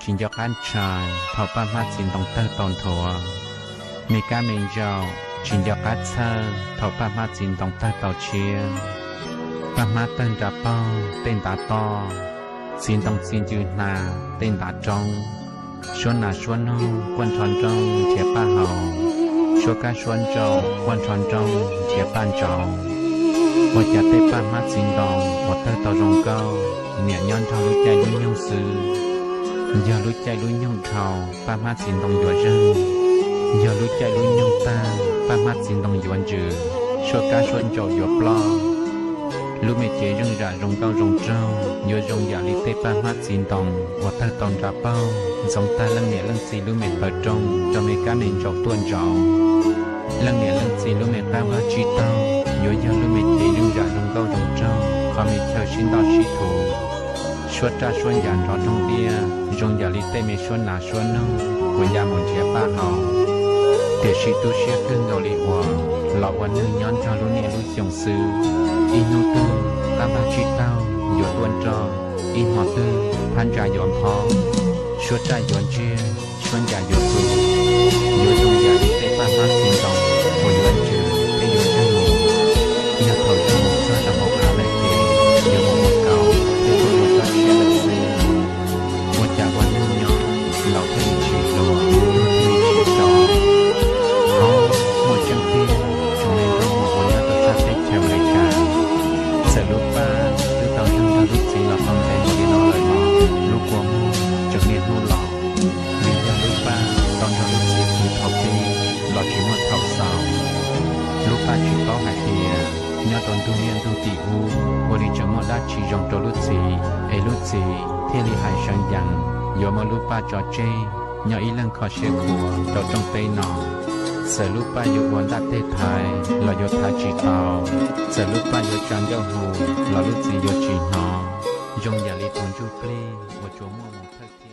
tsis nco qab ntshai thaum paj hmab txiv ntoo tawg tau nthuav. Me kab me ntsaum tsis nco qab txhawj thaum paj hmab txiv ntoo tawg tau tshiab. Paj hmab tawg nra paug tej ntav toj, txiv ntoo txi ncw hna tej ntav roob. Suab nas suab noog quaj nrho nrooj nrhiav paj haus, suab kab suab ntsaum quaj nrho nrooj nrhiav paj ntsauv. Ua cas tej paj hmab txiv ntoo uas tawg tau zoo nkauj niam nyob nrog lub caij lub nyoog xwb. Yog lub caij lub nyoog dhau, paj hmab txiv ntoo yuav zeeg. Yog lub caij lub nyoog tag, paj hmab txiv ntoo yuav ntsws, suab kab suab ntsaum yuav ploj. Lub me cev zeej zam zoo nkauj zoo nraug yuav zoo yam li tej paj hmab txiv ntoo uas tawg tau nra paug ntxoov tag leej niam leej txiv lub me qawv rooj rau me kab me ntsaum tuaj ntsaum. Leej niam leej txiv lub me qab vaj tsib taug yuav yog lub me cev zeej zam zoo nkauj zoo nraug qhov me chaw sib ntoj sib thuv, suab raj suab ncas nrov roog diaj zoo yam li tej me suab nas suab noog uas ya mus nrhiav paj haus. Tiam sis tu siab kawg nkaus li uas los ua neeg nyob nrog lub niaj lub xyoo xwb, ib hnub twg qab vaj tsib taug yuav tuaj nroj, ib hmo twg phab ntsa yuav nphob, suab raj yuav ntsiag, suab ncas yuav tu, yuav zoo yam li tej paj hmab txiv ntoo uas yuav ntsws thiab yuav zeeg mus. Yog thaum zeeg mus txog rau hauv av lawm ces yuav mus ua kaus thiab tuaj ua txoj sia lawm xwb. Ua cas ua neeg nyob, laus thiaj li tsis hluas, tub thiaj li tsis tso. Hov, muaj tseeb tiag, tsoom me nkauj hmoob uas nyob rau sab teb chaws Amelikas, txawm lub paj twb tau zeeg nrog lub txiv los tau ntev npaum li no lawm los lub kua muag tseem niaj hnub los, vim yog lub paj tau nrog lub txiv khwv thaum pib los tsis muaj thaum xaus. Lub paj tsis paub hais tias nyob rau ntug niaj ntug tim ub ua li tseem muaj dab tsi zoo rau lub txiv es lub txiv thiaj li hais seev yees yuav muab lub paj tso tseg nyob ib leeg kho siab khuav rau rooj teb no. Txawm lub paj yuav ua ntaj teg thaiv los yuav thaiv tsis tau, txawm lub paj yuav tsa ncauj hu los lub txiv yuav tsis hnov, zoo yam li tus ntsuj plig uas tsuas muaj mus thawj thiab.